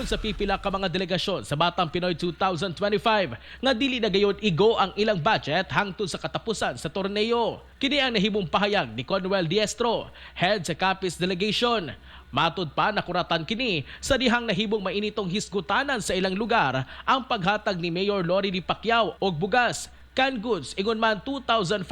Sa pipila ka mga delegasyon sa Batang Pinoy 2025 nga dili na gayod igo ang ilang budget hangtod sa katapusan sa torneo. Kini ang nahimong pahayag ni Conwell Diestro, head sa Capiz Delegation. Matud pa, nakuratan kini sa dihang nahimong mainitong hisgutanan sa ilang lugar ang paghatag ni Mayor Lory Pacquiao og bugas, canned goods, ingon man 2,500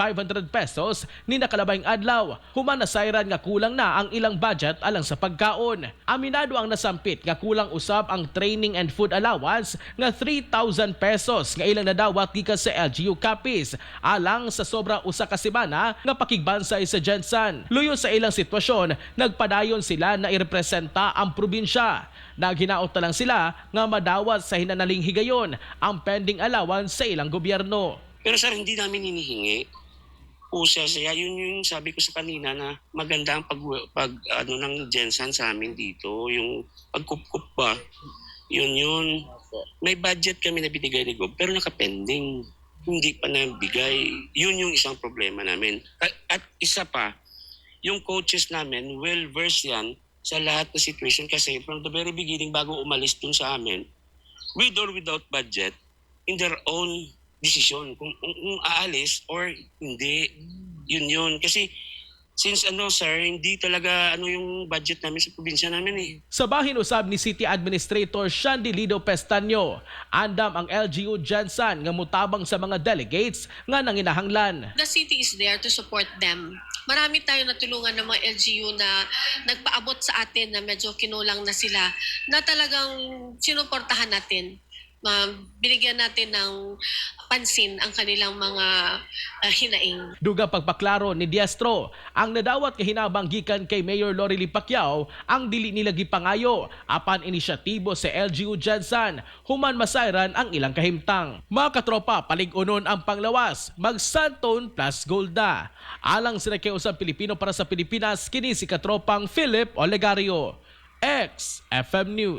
pesos ni nakalabayng adlaw human nasayran nga kulang na ang ilang budget alang sa pagkaon. Aminado ang nasampit nga kulang usab ang training and food allowance nga 3,000 pesos nga ilang nadawat gikan sa LGU Capiz alang sa sobra usa ka semana nga pakigbansay sa GenSan. Luyo sa ilang sitwasyon, nagpadayon sila na irepresenta ang probinsya. Naghinaot na lang sila nga madawat sa hinanaling higayon ang pending allowance sa ilang gobyerno. Pero sir, hindi namin hinihingi. Usa siya, yun yung sabi ko sa kanina na maganda ang pag ano ng GenSan sa amin dito, yung pagkupkup ba. Yun yun. May budget kami na binigay ni Gob, pero nakapending. Hindi pa nabigay. Yun yung isang problema namin. At isa pa, yung coaches namin, well versed yan sa lahat ng situation kasi from the very beginning bago umalis dun sa amin, with or without budget, in their own decision kung aalis or hindi. Yun yun. Kasi since ano sir, hindi talaga ano yung budget namin sa probinsya namin eh. Sa bahin usab ni City Administrator Shandy Lido Pestaño, andam ang LGU GenSan nga mutabang sa mga delegates nga nanginahanglan. The city is there to support them. Marami tayong natulungan ng mga LGU na nagpaabot sa atin na medyo kinulang na sila, na talagang sinuportahan natin. Binigyan natin ng pansin ang kanilang mga hinaing. Dugang pagpaklaro ni Diestro, ang nadawat nga hinabang gikan kay Mayor Lory Pacquiao ang dili nila gipangayo apan inisyatibo sa LGU GenSan human masayran ang ilang kahimtang. Mga katropa, palig-unon ang panglawas, mag-Xanthone Plus Gold na. Alang sa Usang Pilipino para sa Pilipinas, kini si katropang Philip Olegario. XFM News.